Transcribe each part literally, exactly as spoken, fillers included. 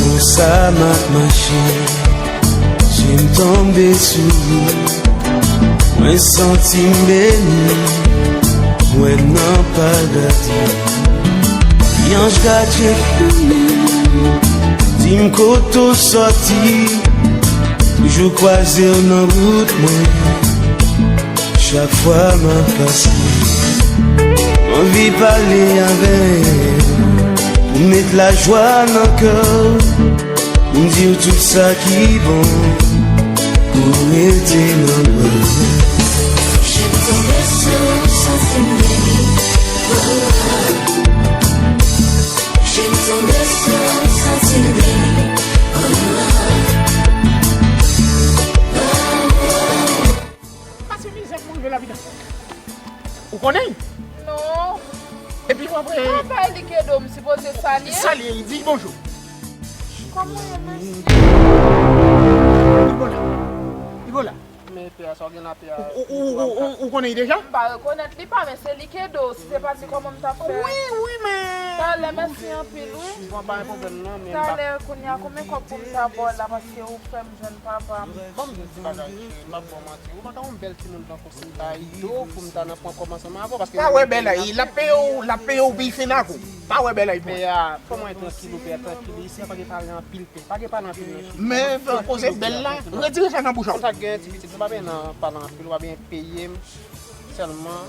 Konsa m ap mache, je m tonbe sou ou. Mwen santi m beni, mwen nan paradi. Lyanj gadje fini, di m kote w sòti. Toujou kwaze w nan wout mwen, chak fwa m ap pase. Anvi pale avè w, pou met lajwa nan kè w. M di w tout sa ki bon pou rete nan kè. Je m tonbe sou ou, santi m beni. Je m tonbe sou ou, santi m beni. Pase mizè pou rive lavidan. Ou konnen? Non. Epi w ap. Papa, e li ke do, m sipoze salye. Salye, di bonjou. Kòman w ye, mesye? Ibola. Ibola. Men pè a, sa w gen la, pè a? Ou, ou, ou, ou, ou, ou konnen li deja? M pa rekonèt li pa, men se li ke do. Si se pa li, kòman m t ap fè? Wi, wi, men. Talè, mèsi anpil, wi. Bon, pa gen pwoblèm, non, men m pa. Talè, kounye a, konbyen kòb pou m ta ba w la, paske ou fè m jwenn papa m. Ban m di w ti bagay, cheri, m p ap ba w manti. Ou pa ta yon bèl timoun tankou si m ta ede w pou m ta nan pwen kòb ansanm avè w, paske. Pa wè bèl la, l ap peye w, l ap peye w pi fen ak ou. Pa wè bèl la, pè a, fò mwen trankil, ou pè a, trankil. Isi a pa gen pale anpil, pè. Pa gen pale anpil, non. Men, fè w koze bèl la, retire sa nan bouch ou. Konn sa k gen ti pitit, nou pa benyen nan pale anpil, ou pa benyen peye m. Sèlman,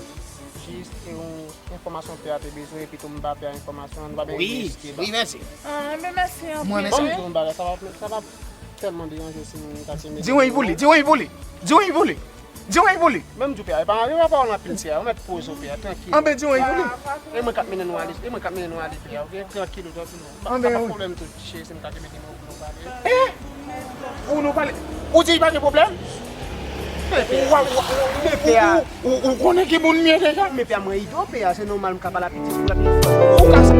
jis, e yon enfòmasyon pè a te bezwen, epi tou m ba pè a enfòmasyon an, nou pa benyen riske ba. Wi, mèsi. Ah, men mèsi anpil. Mwen, mèsi. Ban m di w yon bagay, sa va, sa va tèlman deranje w si m ta te mete. Di yon pou li, di yon pou li, di yon pou li, di yon pou li. Menm di w pè a, e pa, e pa pawòl anpil, pè a, ou mèt poze w pè a, trankil. Anben, di yon pou li. E mwen k ap mennen nou ale, e mwen k ap mennen nou ale, pè a, oke? Trankil, ou trankil. Anben, wi. Pa pwoblèm tou, cheri, si m ta te mete men w pou nou pale. Eh! Pou nou pale. Ou di pa gen pwoblèm? Men pè a. Ou, ou, men pè a. Ou, ou, ou konnen ki moun m ye deja? Men pè a, mwen ede w, pè a, se nòmal m ka pale a pitit ou la, pitit ou la. Ou ka sa.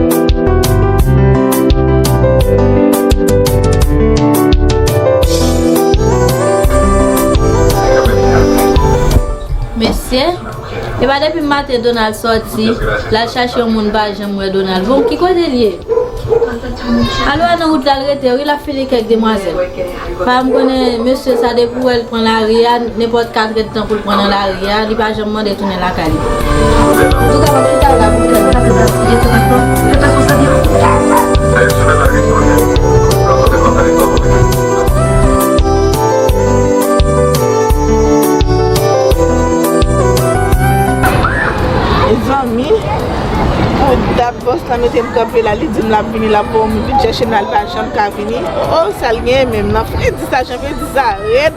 Mesye, e pa depi maten Donald sòti, l al chache yon moun, m pa janm wè Donald. Bon, ki kote l ye? Alwa nan wout la l rete, wi, l ap fini kèk demwazèl. Pa m konnen mesye sa depi w wè l pran lari a, nenpòt katrèdtan pou l pran nan lari a, li pa janm mande tounen lakay li. Antouka, m ap chita la pou m fè. Mezanmi, pou dat bòs la mete m kanpe la, li di m l ap vini, l ap voye m vin chèche m la, l pa janm ka vini. Oh, sa l genyen menm nan fredi sa, jan fredi sa rèd.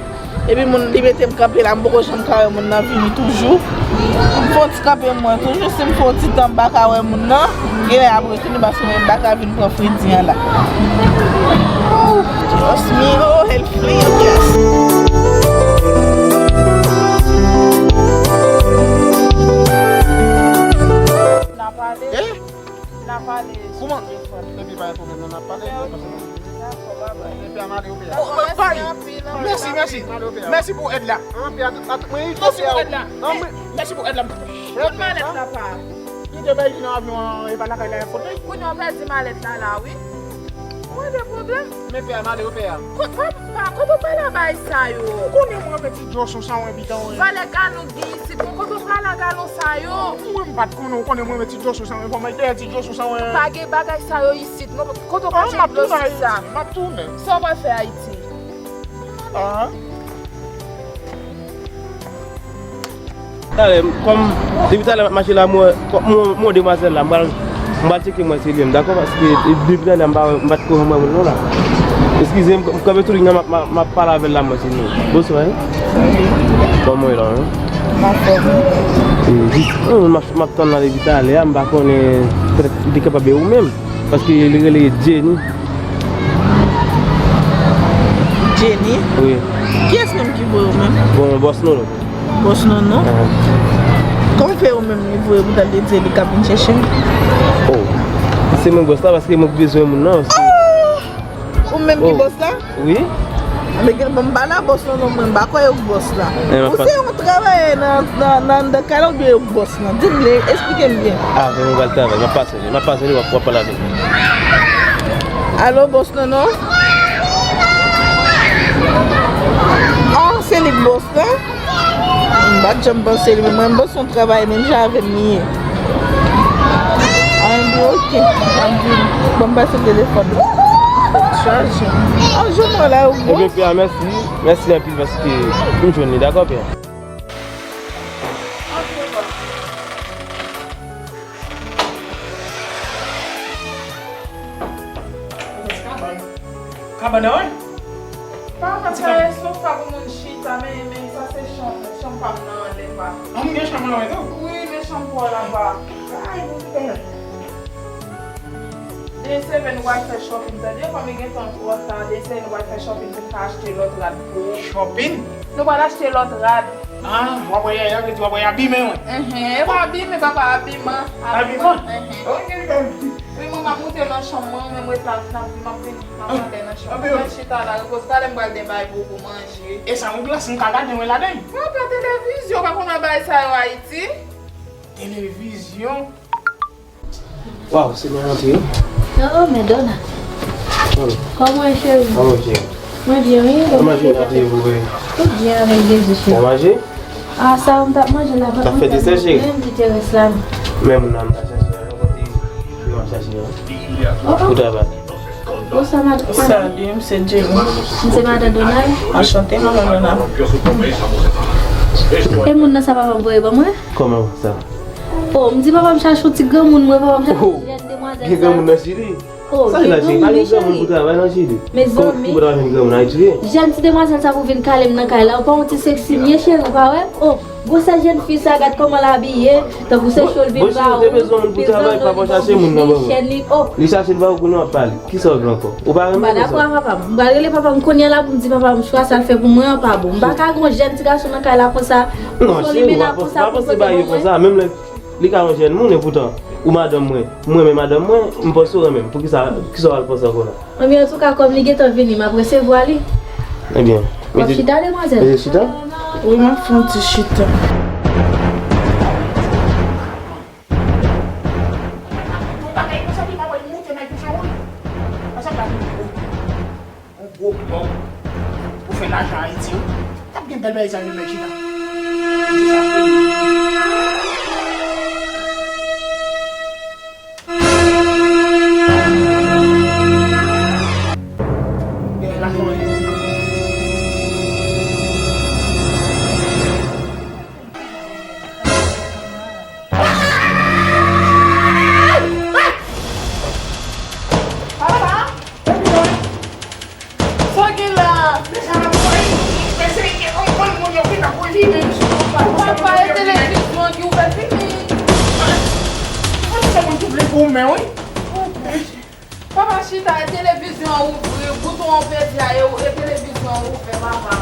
Epi moun li mete m kanpe la, m poko janm ka wè moun nan vini toujou. M fè yon ti kanpe mwen toujou, si m fè yon ti tan m pa ka wè moun nan, genlè apre fini paske mwen m pa ka vin pran fredi an la. Oh, trust me, oh, help me, yes. N ap ale. Eh? N ap ale. Kouman? Epi pa gen pwoblèm, non, n ap pale. Dakò, babay. Epi a m ale, oke. Mèsi anpil. Mèsi, mèsi. Mèsi pou èd la. Mèsi pou èd la. Mèsi pou èd la. Kot malèt la pa? Li te bay li nan avyon an, e pa lakay la, e kote? Kounye a w pèdi malèt la, la, wi. Mwen gen pwoblèm. Men pè a, m ale, oke, a. Kot, pa, pa, kote w pral a bagay sa yo? Ou konnen mwen, men ti djòso sa, wen, bitan, wen. Valè galon ki gen isit, mwen, kote w pral a galon sa yo? Mwen, m pa t konnen, ou konnen mwen, men ti djòso sa, wen, fò m al dèyè ti djòso sa, wen. Pa gen bagay sa yo isit, non, kote w pral chèche dlo sou sa? M ap tounen. Sa w pral fè Ayiti? Ah. Talè, kòm, depi talè m ap mache la, m wè, kòm, m wè, m wè demwazèl la, m pral, m pral tcheke m wè si li menm, dakò? Paske, e, depi talè m pa wè, m pa t ko janm wè moun non la. Eskize m, m kanpe tou, m ap, m ap, m ap pale avè l la, m wè si li menm. Bonswa, wi. Kòman w ye la, wi? M anfòm. E, jis, m ap, m ap tann la depi talè a, m pa konnen, petèt, li te kapab e ou menm. Paske li rele Jenny. Jenny? Wi. Kiyès menm ki voye w menm? Bon, bòs nou, non. Bòs nou, non? Ahan. Kòman fè ou menm li voye pou t al di li k ap vin chèche m? Oh. Se mwen bòs la, paske mwen ki bezwen moun nan. Oh! Ou menm ki bòs la? Wi. Men gen, bon, m pa nan bòs lan non, mwen m pa kwè yo k bòs la. Ou se yon travayè nan, nan, nan anndan kay la oubyen yo k bòs lan? Di m byen, eksplike m byen. Avè m ou pral travay, m ap pase li, m ap pase li, w ap, w ap pale avè l. Alo, bòs lan non? Ah, se li k bòs lan? M pa t janm panse li, men mwen m panse yon travay menm jan avè m li ye. An, li oke. M ap vin. Ban m pase telefòn nan. Chaje. An, jwenn mwen la, yo gwo. Ebyen, Pè a, mèsi. Mèsi anpil paske m jwenn li, dakò, Pè a? Kabann nan, wi. Pa, pa, sa e sofa pou moun chita, men, men sa se chanm, chanm pa m nan anlè pa. Ah, m gen chanm anlè tou? Wi, men chanm pa w la pa. Ay, m pè. Demen se nou pral fè shopping, tande, kòm li gentan twò ta, demen se nou pral fè shopping pou n ka achte lòt rad pou ou. Shopping? Nou pral achte lòt rad. Ah, w ap wè yaya, vle di w ap wè abiman, wi. Enhen, e pa abiman, papa, abiman. Abiman? Enhen. Ok, dam. Wi, mwen, m ap moute nan chanm mwen, men mwen, m ap vin, m ap vin, m ap ale nan chanm mwen. Mwen chita la, repoze, talè m pral gen bagay pou ou manje. E sa, yon glas, m ka gade, mwen, ladan? Papa, televizyon, pa konn wè bagay sa yo Ayiti? Televizyon? Waw, se mwen rantre wi. Oh, oh, men Dona. Kòman w ye, cheri? Kòman w ye? Mwen byen, wi. Kòman jounen an te ye pou ou? Tout byen avèk Jezi, cheri. Ou manje? Ah, sa m t ap manje la, pa konn sa, men m kite rès la. Men moun nan m t ap chache a, kote m ap chache a. Oh, oh. Pou travay. Bonswa, madanm. Salut, m se Jenny. M se madan Donald. Anchante, madan Donald. E moun nan sa papa m voye ban mwen? Kòman sa? Oh, m di papa m chache yon ti granmoun, mwen papa m chache yon jèn demwazèl. Gen granmoun nan Chili? Oh, sa gen nan Chili? Pa gen granmoun pou travay nan Chili. Mezanmi. Pou travay jwenn granmoun Ayiti ye. Jèn ti demwazèl sa pou vin kale m nan kay la, ou pa yon ti seksi m ye, cheri, ou pa wè? Oh. Gwosè jèn fi sa, gad kòman l abiye, tankou se cho l vin ba ou, pezan non li ban bouch li, chèn li, oh. Li chache l ba ou kounye a w ap pale. Kisa w vle ankò? Ou pa renmen konsa? M pa dakò a papa m. M pral rele papa m kounye a la pou m di papa m chwa sa l fè pou mwen an pa bon. M pa ka gen yon jèn ti gason nan kay la konsa, pou fè limena konsa, pou pote ban mwen. Menm lè li ka yon jèn moun, epoutan, ou madanm mwen, m renmen madanm mwen, m panse w renmen m. Poukisa, kisa w al panse ankò la? Anben, antouka, kòm li gentan vini, m ap resevwa li. Ebyen, w ap chita, demwazèl? Mete chita. Wi, m ap fè yon ti chita. Yon gwo kòb pou fè lajan Ayiti, wi. T ap gen bèl bagay sa, yon bèl chita. Sa gen la? Men sa nan mwen, men se yon bann moun yo ki nan kouline. Papa, e televizyon an ki ouvè fini. Mwen se moun ki vle goumen, wi. Papa chita, e televizyon an ouvri, bouton an pèdi a, e, e televizyon an ouvè, papa.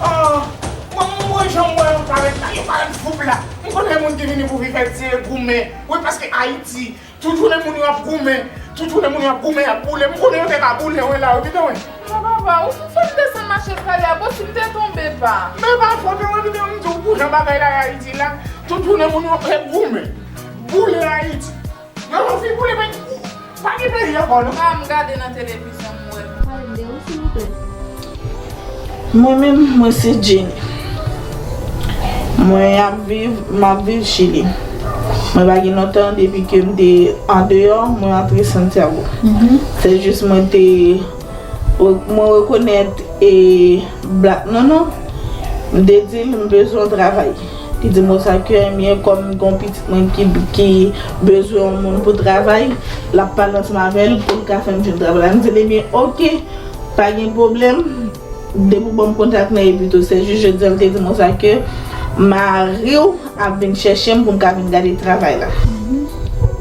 Ah, mwen, mwen janm wè yon parèt la, yon parèt voup la. M konnen moun ki vini pou vin fè ti goumen. Wi, paske Ayiti, tout jounen moun yo ap goumen. Tout jounen moun yo ap goumen, y ap boule. M konnen yo te ka boule, wi, la, wi, pito, wi. Non, papa, ou fè m desann mache eskalye a, bon, si m te tonbe, pa. Men pa fòt mwen, pito, m di w, pou jan bagay la ye Ayiti la, tout jounen moun yo ap goumen. Boule Ayiti. Yo, yo fin boule, men pa gen peyi ankò, non. Pa m gade nan televizyon, m wè. Pale m de ou, silvouplè. Mwen menm, mwen se Jenny. Mwen ap viv, m ap viv Chili. Mwen pa gen lontan depi ke m te andeyò, mwen antre Santiago. Se jis mwen te, mwen rekonèt e Black Nono, m te di l m bezwen yon travay. Li di m konsa ke, ebyen, kòm m gen yon pitit mwen ki, ki bezwen yon moun pou travay, l ap pale ansanm avè l pou l ka fè m jwenn travay la. M di l, ebyen, oke, pa gen pwoblèm. Depi w ban m kontak nan epi tou, se jis jodi a l te di m konsa ke mari w ap vin chèche m pou m ka vin gade travay la.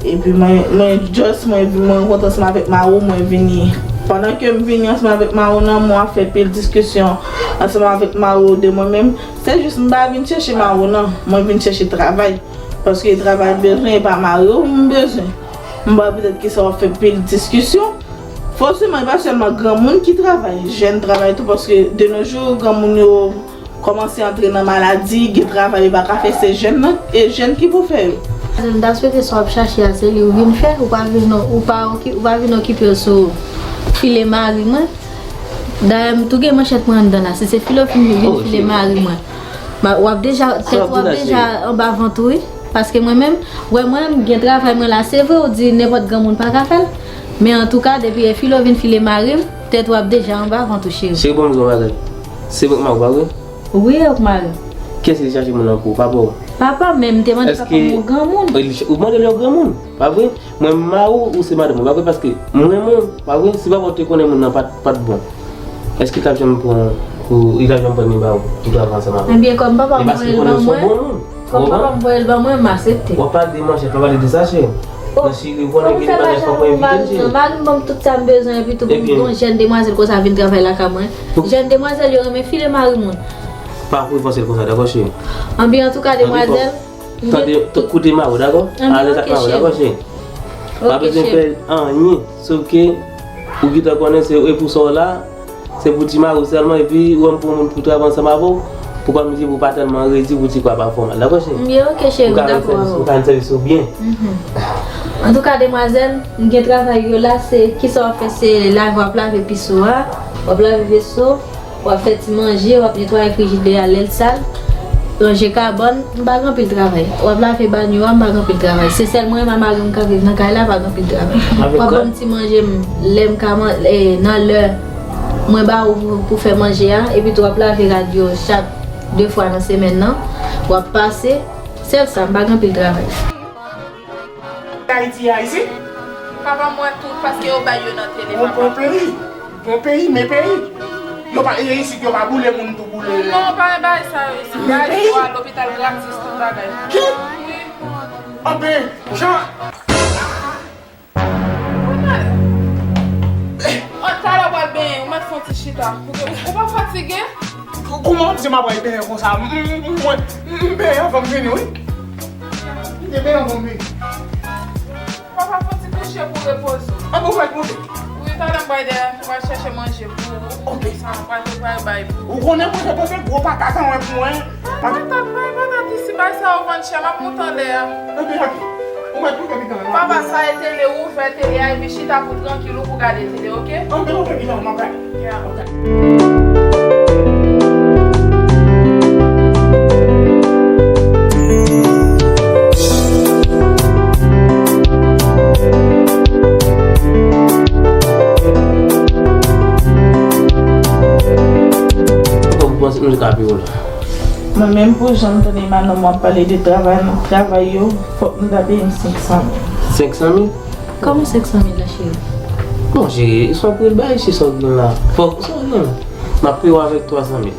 Epi mwen, mwen just, mwen vin, mwen rankontre ansanm avèk mari w, mwen vini. Pandan ke m vini ansanm avèk mari w nan, mwen ap fè pil diskisyon ansanm avèk mari w de mwen menm. Se jis m pa vin chèche mari w nan, mwen vin chèche travay. Paske travay m bezwen, e pa mari w m bezwen. M pa wè petèt kisa w ap fè pil diskisyon. Fòseman, e pa sèlman granmoun ki travay, jèn travay tou, paske de nos jours, granmoun yo kòmanse antre nan maladi, gen travay yo pa ka fè, se jèn nan, e jèn ki pou fè yo. M ta swete sa w ap chache a, se li ou vin fè, ou pa vin, ou pa oki-, ou pa vin okipe w sou file mari mwen. Dayè, m tou gen manchèt mwen anndan la, si se file w fin vin file mari mwen. Ma-, w ap deja, tèt w ap deja anba vant ou, wi. Paske mwen menm, wè mwen, m gen travay mwen la, se vre, ou di nenpòt granmoun pa ka fè l. Men antouka, depi e file w vin file mari m, tèt w ap deja anba vant ou, cheri. Cheri, ban m di w yon bagay. Se mwen k mari w, pa vre? Wi, ou k mari m. Kiyès ki te chache moun nan pou ou? Papa w? Papa m, men m te mande papa m yon granmoun. Ou mande l yon granmoun, pa vre? Mwen m mari w, ou se madanm mwen, pa vre? Paske m renmen w, pa vre? Si papa w te konnen moun nan pa t, pa t bon, èske l t ap janm pran pou, li t ap janm pran men ba ou pou travay ansanm avè w? Ebyen, kòm papa m voye l ban mwen, kòm papa m voye l ban mwen, m aksepte. W ap pale de manchèt, pa pale de sa, cheri. Nan cheri, ou konnen gen de bagay fòk mwen evite l, cheri. Mari m ban m tout sa m bezwen, epi tou pou m gen yon jèn demwazèl konsa vin travay lakay mwen. Jèn demwazèl yo renmen file mari moun. Pa pou fòse l konsa, dakò, cheri? Anben, antouka, demwazèl, Tande, koute mari w, dakò? Alèz ak mari w, dakò, cheri? Pa bezwen fè anyen, sof ke ou gentan konnen se e pou sa w la, se pou ti mari w sèlman, epi ou wè m pran moun pou travay ansanm avè w, pou kòm di pou pa tèlman redi, pou ti kò a pa fè w mal, dakò, cheri? Byen, oke, cheri, m dakò avè w. Ou ka rann sèvis ou byen. Antouka, demwazèl, m gen travay yo la, se kisa w ap fè, se lave, w ap lave piso a, w ap lave veso, w ap fè ti manje, w ap netwaye frijidè a lè l sal, ranje kabann, m pa gen anpil travay. W ap lave banyo a, m pa gen anpil travay. Se sèl mwen, mari m ka viv nan kay la, pa gen anpil travay. W ap ban m ti manje m lè m ka man-, e, nan lè mwen ba ou pou, pou fè manje a, epi tou w ap lave rad yo chak de fwa nan semèn nan, w ap pase, sèl sa, m pa gen anpil travay. Ayiti a isit? Papa m wè tout, paske yo bay yo nan tele, papa. Bon peyi. Bon peyi, men peyi. Yo pa, e isit, yo pa boule moun tou boule. Non, pa gen bagay sa yo isit. Bagay yo a lopital gratis, tout bagay. Ki? Wi. Anben, jan. Ou mèt. An talè w pral benyen, ou mèt fè yon ti chita. Ou, ou pa fatige? K-, kòman w di m ap al benyen konsa? M, m, m, mwen, m, m benyen anvan m vini, wi. M te benyen anvan m vini. Papa, fè yon ti kouche pou repoze w. Anben, ou mèt moute. Wi, talè m pral dèyè, m pral chèche manje pou ou. Oke. Sa, m pral, pral bay pou ou. Ou konnen mwen te pote gwo patat anwen pou mwen. Patat, bay patat isi, bay sa yo vann chè, m ap moute anlè a. Anben, oke. Ou mèt moute pitan an. Papa, sa e tele, ouvè tele a, epi chita pou trankil ou pou gade tele, oke? Anben, oke, pitan an, m ap gade. Ya. Ok. Kòman w panse nou te ka peye w la? Mwen menm, pou jan m tande madanm w ap pale de travay, travay yo, fòk nou ta peye m senk san mil. Senk san mil? Kòman senk san mil la, cheri? Bon, cheri, se yon pril bagay, se sa w gen la. Fòk sa w gen. M ap peye w avèk twa san mil.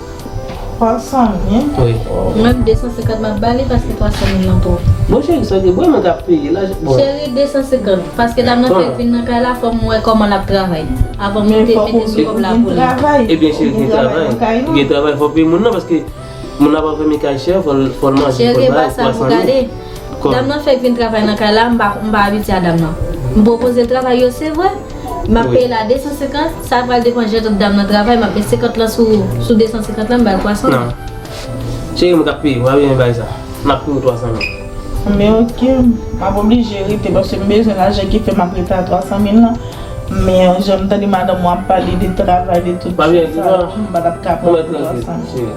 Twa san mil? Wi. Mwen, de san senkant m ap ba li, paske twa san mil lan twòp. Bon, cheri, sa w gen, bon, mwen k ap peye la, bon. Cheri, de san senkant, paske dam nan fèk vin nan kay la, fò m wè kòman l ap travay. Avan m mete, mete sou kòb la pou li. Ebyen, cheri, gen travay. Gen travay, fò w peye moun nan, paske moun nan pa fè mikaj chè, fò l, fò l manje, fò l bay, twa san mil. Cheri, e pa sa pou gade. Dam nan fèk vin travay nan kay la, m pa, m pa abitye a dam nan. M pwopoze l travay yo, se vre. M ap peye l a de san senkant, sa pral depann jan dam nan travay, m ap met senkant lan sou, sou de san senkant lan, m ba l twa san mil. Non. Cheri, m k ap peye, w pa bezwen bay sa. M ap peye w twa san mil. Men oke, m ap oblije rete, paske m bezwen lajan ki fè m ap rete a twa san mil lan. Men jan m tande madanm ou ap pale de travay, de tout sa, m pa t ap ka pran pou twa san mil.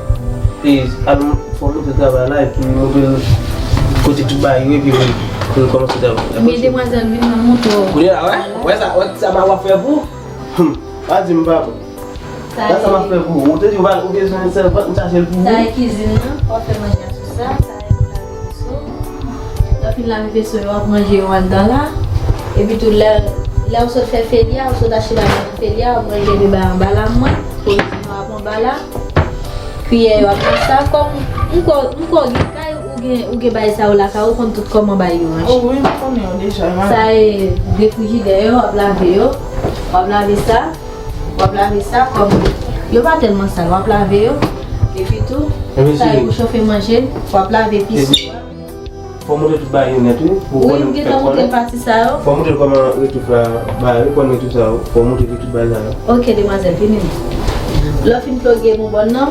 E, al, fò w montre travay la, epi montre l kote tout bagay yo, epi pou, pou nou kòmanse travay. Men demwazèl, vin mwen montre w. Kounye a, wè? Wè sa, wè sa m ap fè pou ou? Hum, pa di m pa bon. Sa sa m ap fè pou ou? Ou te di ou pa, ou bezwen sèvant, m chache l pou ou. Sa e kizin nan, w ap fè manje a sou sa, sa e lave veso. Lè w fin lave veso yo, w ap ranje yo anndan la. Epi tou, lè, lè w sot fè feli a, w sot achte bagay nan feli a, w ap ranje epi bay anba la mwen. Korizin yo ap anba la. Kiyè yo ap nan sa. Kòm m kwè, m kwè w gen kay, ou gen, ou gen bagay sa yo lakay ou, konn tout kòman bagay yo ranje. O wi, m konnen yo deja, madam. Sa e de frijidè yo, w ap lave yo. W ap lave sa. W ap lave sa, kòm yo pa tèlman sal, w ap lave yo. Epi tou, sa yo pou chofe manje, w ap lave piso a. Fò w montre tout bagay yo nèt, wi, pou w konnen fè kòman. Wi, m gentan montre l pati sa yo. Fò w montre l kòman retouch la ba yo, wi, konnen retouch la yo. Fò w montre li tout bagay sa yo. Ok, demwazèl, vini. Lè w fin ploge bonbòn nan,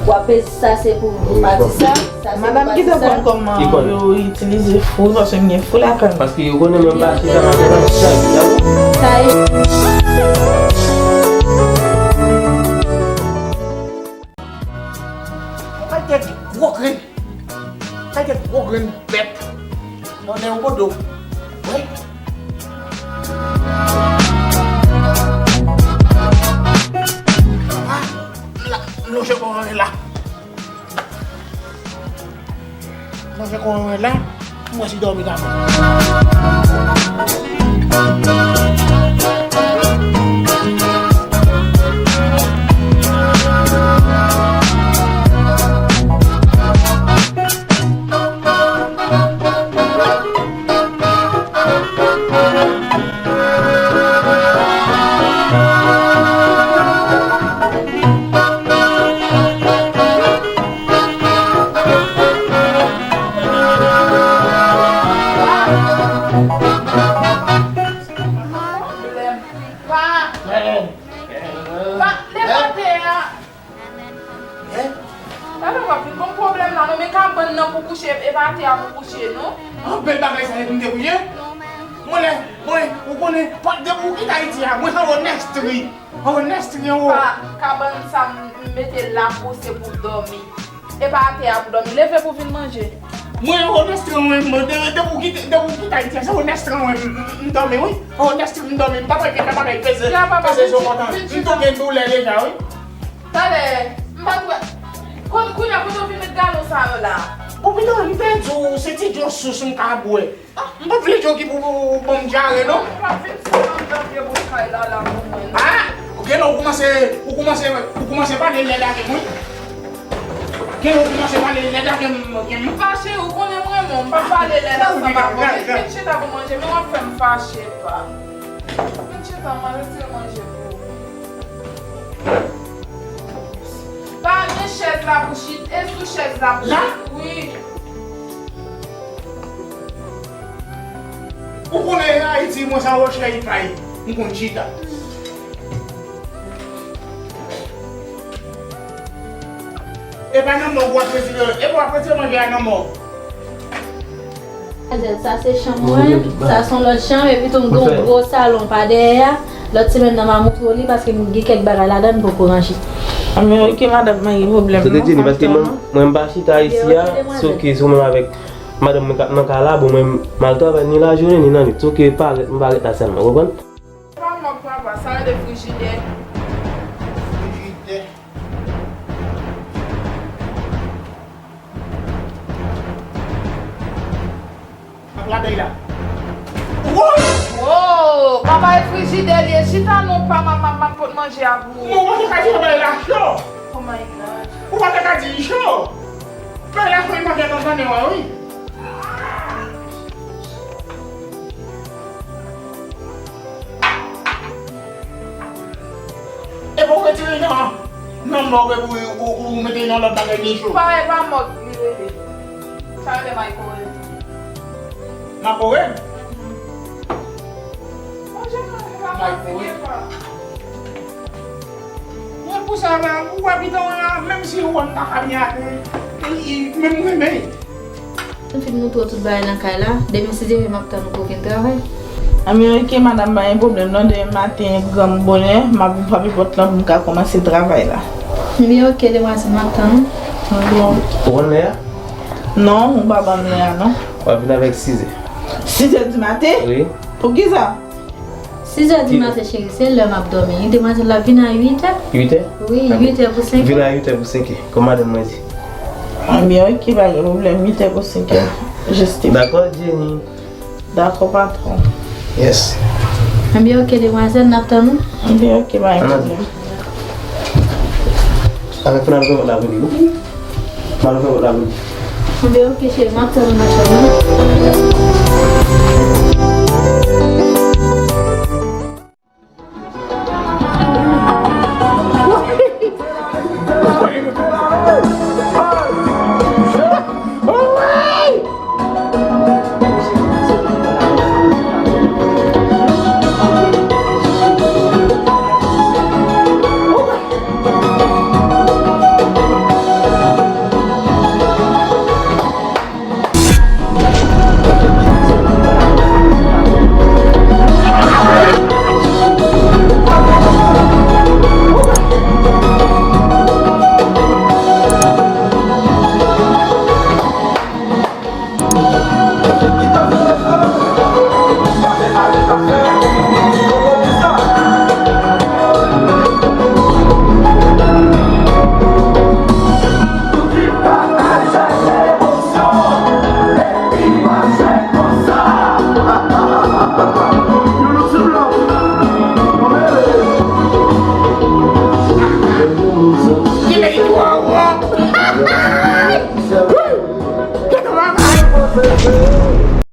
w ap peze sa se pou pati sa, sa se pou pati sa. Madanm gentan konn kòman yo itilize fou, paske m gen fou lakay mwen. Paske yo konnen mwen pa chita nan pati sa, sa e. Mwen pa gen gwo grenn. Sa gen gwo grenn bèt. Nan nen yon bodo. Wi. Ah, m la, m lonje kò mwen la. M lonje kò mwen la. M wè si dòmi ka fè. Pa, pa, leve atè a. Hein? Tande w ap vin ban m pwoblèm la non, men kabann nan pou kouche, e pa atè a pou kouche non. Anpil bagay sa e pou m te kouche. Mwen lè, mwen, ou konnen, depi w kite Ayiti a, mwen se Onèstri. Onèstri anwo. Pa, kabann sa m mete la pou se pou dòmi. E pa atè a pou dòmi. Leve pou vin manje. Mwen Onèstri mwen, mwen, de- depi w kite, depi w kite Ayiti a, se Onèstri mwen m- m- m dòmi, wi. Onèstri m dòmi, m pa wè ke nan bagay peze, peze zo kontan. M tou gen doulè deja, wi. Talè, m pa t wè. Kon- kounye a kote w vin met galon sa yo la? Bon, pitit, m te di w, se ti dlo sous m ka bwè. M pa vle di w ki pou, pou, pou ban m dyare, non. M pa vin sou anndan vye bout kay la, la, pou mwen, non. Ah, ou gen lè ou kòmanse, ou kòmanse, ou kòmanse pale lèd avè m, wi. Gen lè ou kòmanse pale lèd avè m, avè m. M fache, ou konnen m renmen w, m pa pale lèd ansanm avè w. Vin, vin chita pou manje, men w ap fè m fache, pa. Vin chita, m al retire manje pou ou. Pa gen chèz la pou chita, e sou chèz la pou chita, wi. Ou konnen Ayiti, mwen sa wòch la, li pay. M konn chita. E pa nan mòg w ap retire, e w ap retire manje a nan mòg. Sa se chanm mwen, sa se yon lòt chanm, epi tou m gen yon gwo salon pa dèyè a. Lòt semèn nan m a montre w li, paske m gen kèk bagay ladan l m poko ranje. Anben, ok, madanm, pa gen pwoblèm non, m ap tann ou. Mwen m pa chita isi a, se ok, se ou menm avèk madanm mwen k ap nan kay la, bon, mwen m al travay ni lajounen ni lannwit, se ok, parèt, m parèt la sèlman, ou konprann? Se pa mòg papa, sa rele frijidè. Frijidè. Ak labèy la. Woy! Wo! Papa e frijidè li ye, chita non pa m ap, m ap, m ap pot manje a pou ou. Mwen, ou pa te ka di bagay la cho. Oh my God. Ou pa te ka di cho. Bagay la cho, li manke nan zanmi w, wi. Epi w retire nan, nan mòg epi w, w, w mete nan lòt bagay ki cho. Pa, e pa mòg li rele. Sa rele maykowèv. Maykowèv? Manje mwen, e pa fatige pa. Mwen pou sa la, ou wè bidon an la, menm si ou wè m pa ka byen ale, e, e, men m renmen. M fin montre w tout bagay nan kay la. Demen, si Dye vle, m ap tann ou pou w vin travay. Anben, ok, madanm, pa gen pwoblèm non. Demen maten, granm bonè, m ap frape pòt lan pou m ka kòmanse travay la. Anben, ok, demwazèl, m ap tann ou. Anben. Ou konn lè a? Non, ou pa ban m lè a, non. W ap vin avèk sizè. Sizè di maten? Wi. Poukisa? Sizè di maten, cheri, se lè m ap dòmi. Demwazèl la vin a uitè. Uitè? Wi, uitè pou senkè. Vin a uitè pou senkè, kòm madanm mwen di. Anben, ok, pa gen pwoblèm, uitè pou senkè. Jis te. Dakò, Jenny. Dakò, patwon. Yes. Anben, ok, demwazèl, n ap tann ou. Anben, ok, pa gen pwoblèm. Avèk fè nan fè la pou li, wi. Nan fè la pou li. Anben, ok, cheri, m ap tann ou nan chanm nan. Ay! Woy! Gade bagay!